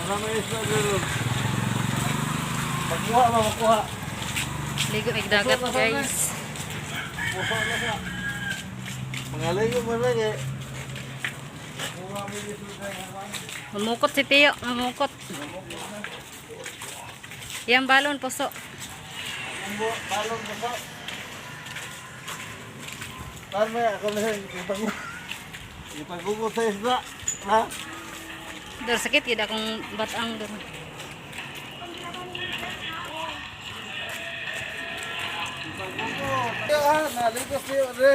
Wala may isda dito. Magkuha ba, magkuha. Ligo mig dagat, guys. Puso na siya. Mga ligo mo lang eh. Kuha mo dito sa yaman. Mamukot si Tiyo, mamukot. Yan balon puso. Umbo, balon puso. Parang may ako na siya, ipagugo sa isda. Ha? Dor sakit gid akong batang dor. Ipagugo. Tiyo ha, naligo siyo re.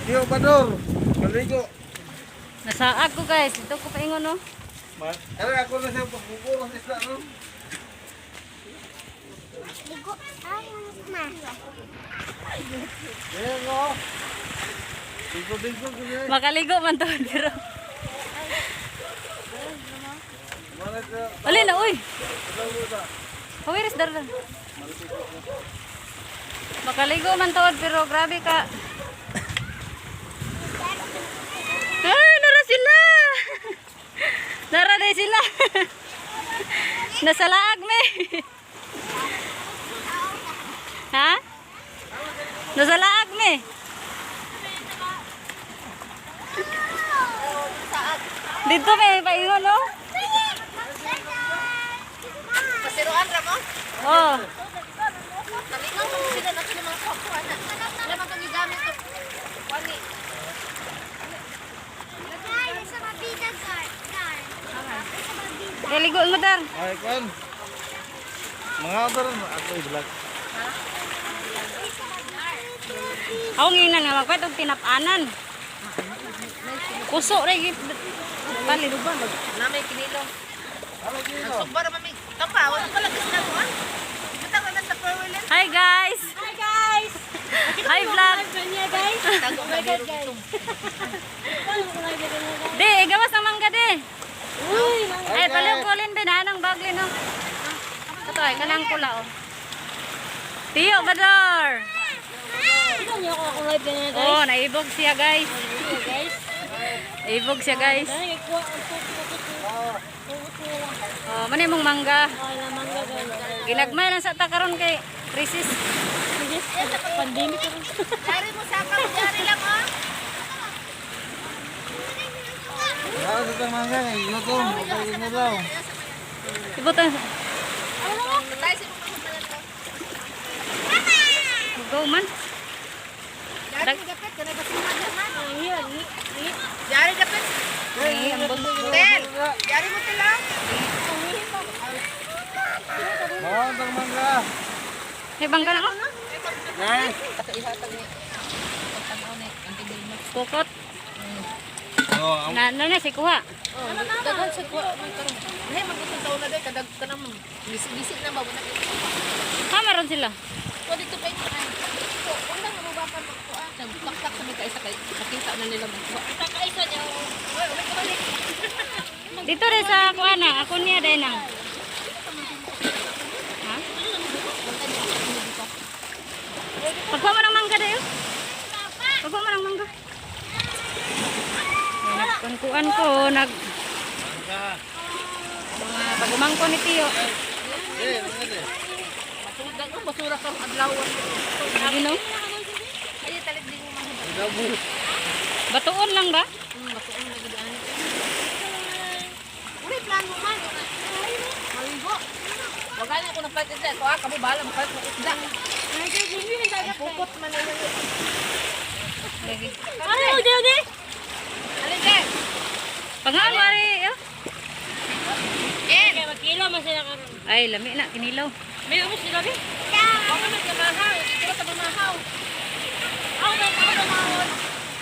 Tiyo Bador, naligo. Nasaag ko, guys, dito ko paingon no. Kaya ako na siya pagkukulo sa isda no. Ligo. Ah, ma. Ayan o. Dito-dito ko siya. Makaligo man to pero. Mana siya. Ali na uy. Ito. Hawiris dar. Makaligo man to pero grabe ka. Ay, nara sila. Nara day sila. Nasa laag me. Ha? Nasa laag me. Dito may paingon no? Pasiruan ra mo? Oh. Nalingaw man sila na sila mga kuha na. Wala man tong gigamit to. Wani. Guys, sa mabida guard. Guard. Sa mabida. Eh, ligo mo dar. Ay, kwan. Mga order ako i-vlog. Ako nginan nga magpait og tinap-anan. Kuso ra gid. Palit. Na may kinilo. Ano kilo? Nagsugba ra man may tapa, wala pa lang isda mo ah. Butang na sa perwelen. Hi guys. Hi guys! Hi vlog. Niya guys! Tago Oh my God guys! Paano ko live niya guys? Di, gawas ang mangga di. Uy! Mga Ay, paliw kulin ba na ang bagli no. Ito ay kanang pula oh. Tiyo Bador. Kita niyo ako akong live niya guys. Oh, naibog siya guys. Niya guys. Naibog siya guys. Dahil kuha ang tukot tukot niya lang. Oh, man imong mangga. Okay lang mangga guys. Ginagmay lang sa ta karon kay crisis. Sige, pandemic karon. Dari mo sa ka, dari lang oh. Wala sa tang mangga, kay gutom. Okay na daw. Ibutan. Tayo sa mga mga to. Go man. Dari mo dapat kanay basihan ha. Ang hirap. Dari dapat. Ay, ang bag. Tel. Dari mo tela. Mga tang mangga. May bangga na oh. Guys. Ihatag ni. Pagtanaw ni anti Kukot. Oh, ang Na na, na si kuha. Oh, daghan sa kuha man karon. Lahi man gud taon na day kadag kanang gisi-gisi na ba wala. Ha, maron sila. Ko dito kay ay. So, wala na mo ba ka magkuha? Nagtaktak sa mga isa kay nakita na nila magkuha. Kaisa niya. Oy, uli ka balik. Dito rin sa kuha na. Ako niya dahil nang. Ha? Pagkuha mo ng mangga dayo. Pagkuha mo ng mangga. Ay, nagkunkuan ko. Nag... Mga pagumangko ni Tiyo. eh, mga de. Basura ko, basura ka adlaw. Lagi no? Ay, talit di mo man. Gabu. Batuon lang ba? Batuon na gid ani. Uli plano man. Maligo. Wag na ko nagpalit isda. Ko ah, kamo bahala magpalit mo isda. Ay guys, hindi na dagat. Pukot man na yun. Lagi. Ano mo di? Alin de? Pangaan mo ari. Oh. Ken. Kaya magkilo man sila karon. Ay, lami na. Kinilaw. May umus sila bi. Wag man nagkamahaw. Dito ka mamahaw. Ako na ako na mahon.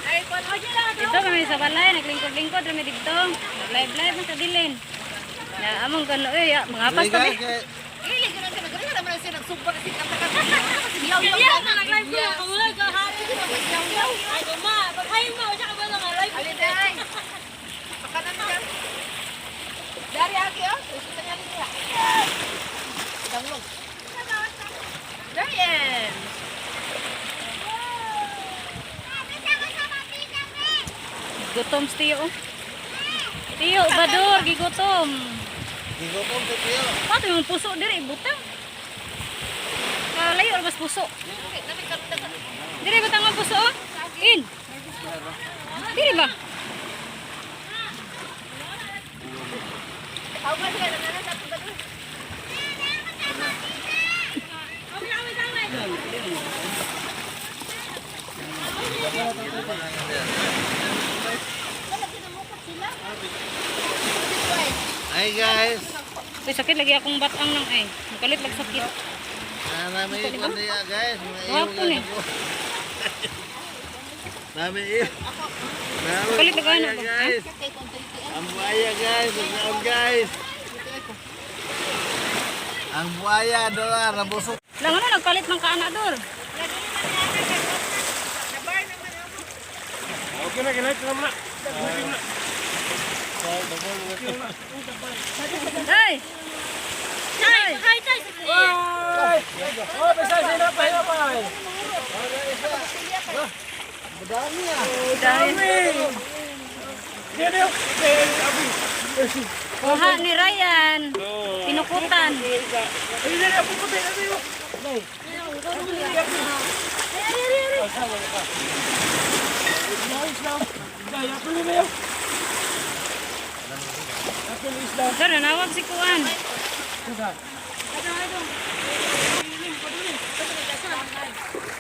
Ay, ko Ako sila Dito kami sa balay. Naglingkod-lingkod kami dito. Live-live man sa dilin. Na among gano eh. Mga pas Hey, kami. guys, kay Ili ganun ka nagano naman siya nagsumpa na si kanta ka. Yaw yaw. Kaya na nag-live ko. Kamula ka happy. Ay uma, pag hayo ma, usa ka ba nga live? Alin de? Pakanan ka. Dari agi oh. Gusto niya niya. Danglog. Dayen. Gutom si Tiyo. Oh. Tiyo, Bador, gigutom. Gigopon kay tiyo. Pato yung puso diri butang. Kalayo mas puso. Diri butang ang puso oh. In. Diri ba? Hi guys. Uy, sakit lagi akong batang nang ay. Makalit lag sakit. Nami ikon niya guys. Mga iyo Gwapo ni. Nami iyo. Nami Kalit na gana ba? guys. Ang buhaya guys. Ang guys. Ang buhaya dolar nabusog. Lang ano nagpalit man ka ana dor. Okay na, kinahit na muna. Ay. Tay, hi tay. Ay! Oh, basta sila pa, sila pa. Madami ah. Dahil Dili, abi. kuha ni Ryan. Pinukutan. Ay, dili, abi ko din, abi. Nay. Sir, nanawag si Kuan.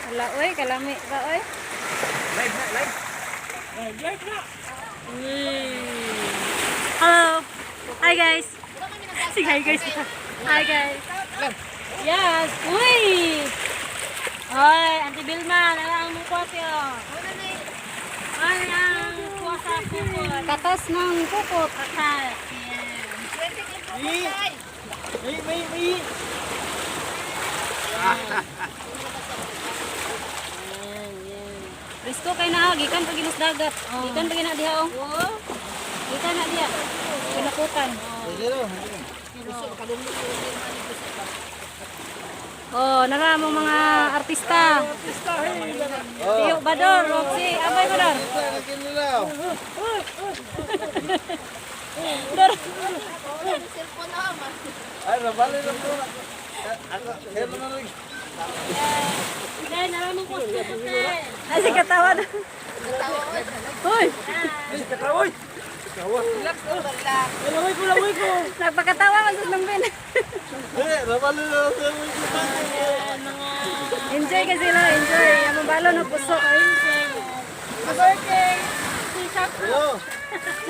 Wala, oy, kalami ba, oy? Live na, live. Live, live na. Hello. Hi, guys. Sige, hi, guys. Hi, guys. Yes. Uy. Oy, Auntie Vilma, nala ang mukha siya. Ay, ang kuha sa pukot. Katas ng pukot. Katas. Yan. May, may, may. Presko kay na, gikan pa ginas dagat. Gikan pa gina diha, oh. Gikan na diha. Pinukutan. Zero. Oh, nara mo mga artista. Tiyo Bador, Roxy, Abay Bador. Isa na kinilaw. Dor. Ay, nabali na po. Ako, kaya na lang. Dahil nala mong kuha sa pukot. Ay, si katawa. Hoy, Katawoy. Laway ko, laway ko. nagpakatawa man sa lumbin. Eh, nabali na lang. Enjoy kasi sila, enjoy. Among balon no puso. Birthday. Si Sap. Hello.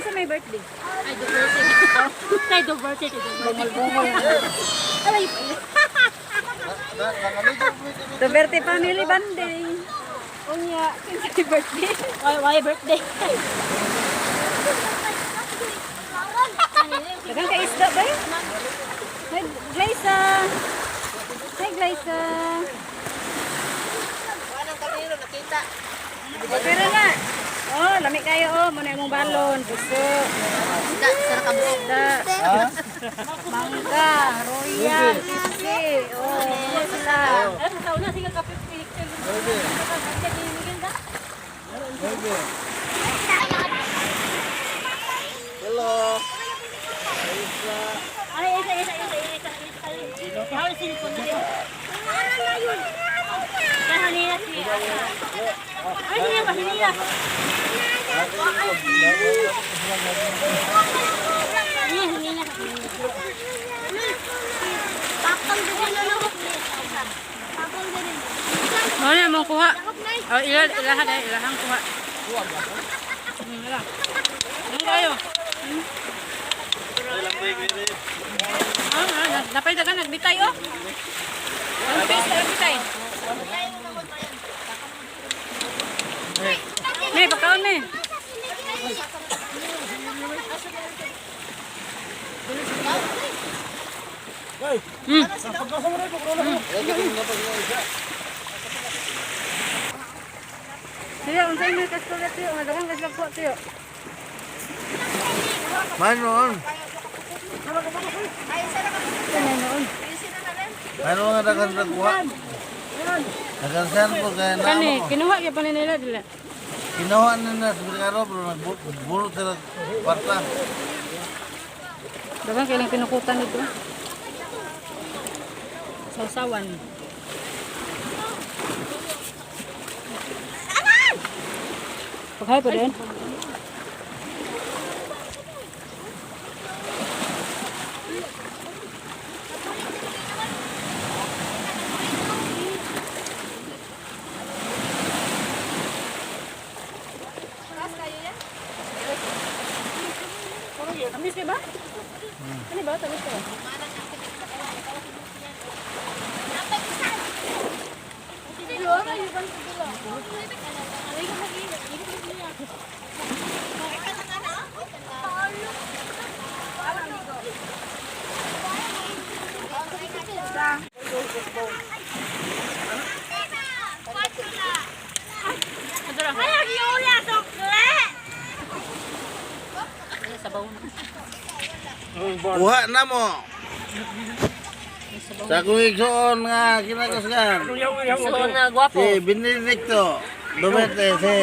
Isa may birthday. Ay, do birthday. Tay, do birthday. Do birthday. Alay. Nakaligo po ito. Duberte family banding. Unya, kinsa birthday? Why birthday? Daghang kay isda ba yun? Hi, Glyza. Hi, Glyza. Pero na. Oh, lami kayo oh, muna imong balon, puso. Isda, sa kabuok. Isda. Mangga, royal, sisi. Oh, muna sila. Ay, sa taon na, sige ka picture. Hello. Ay, isa, isa, isa, isa, isa, isa. Ay, silicone na rin. Ay, hanina si Asa. Ay, hinila ba, hinila. Ay, hinila. Tapang din na lang. Tapang din. Mao na mong kuha. Oh, ila ilahan ay ilahang kuha. Ila. Ano kayo? Ah, napay dagan nagbitay oh. Ang bilis na nagbitay. Ne, pagkaon ne. Ay, pagkasa mo na, pagkasa mo. Tiyo, unsay may kastura tiyo, nga daghang kasla kuha tiyo. Manon. Mayroon nga dagan nagkuha. Dagan saan po kaya na Kani, ako. kinuha gyud pa ni nila dila. Kinuha na na sa Bigaro, pero nagbulot sila kwarta. Dagan kailang pinukutan nito. Sausawan. Paghay pa din. Tamis ka ba? Ano ba? Tamis ka ba? Ay, yola, sokle! Kuha na mo. Sa akong igsoon nga kinakusgan. So na gwapo. Si Benedicto Dumete si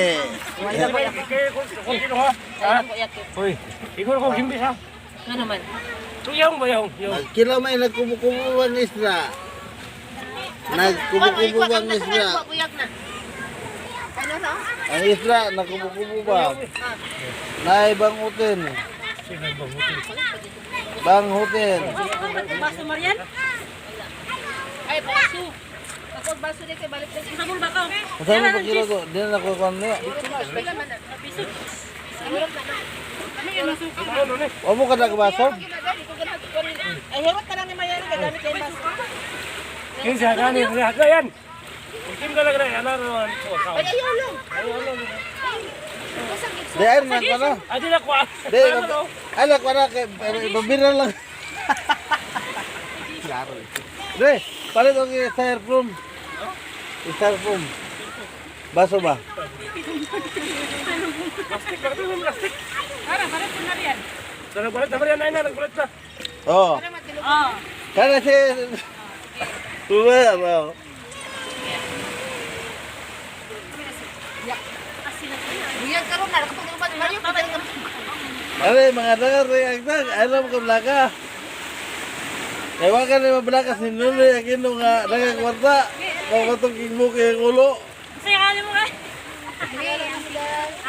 Uy, ikaw ko gimbis ha. Nga naman. Tuyong ba yung? Yung. Kila may nagkumukubo ang isla. Nagkumukubo ang isla. Buyag na. Ano no? Ang isla nagkumukubo ba? Naibang utin. Banghutin. Baso, Marian? Ay, baso. Ako baso din kay balik din. Sabon ba ka? Kasama pa kilo ko, di na ko kon niya. Wa mo ka nagbaso? Ay, hirot ka lang ni Mayari gagamit kay baso. Yun siya gani, lahat na yan. Kim ka lang na yan, ano Ay, ayaw lang. Di ay man ko na. Adi na kwa. Di ala ko na kay pero ibabira lang. Di, palit og styrofoam. Styrofoam. Baso ba? Plastic, bakit yung plastic? Para, para po Marian. Nagbalat na Marian, ay na, nagbalat na. Oo. Oh. Kana si Well, well. Buyag karon na kapag ba Mario pa ka. Are, mga dangar rin ang tag, alam ko blaka. Kaya wala ka na mablaka si Nunoy Aquino nga nagakwarta. Kung katong mo kay ulo. Kasi mo ka.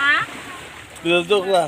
Ha? Joke lang.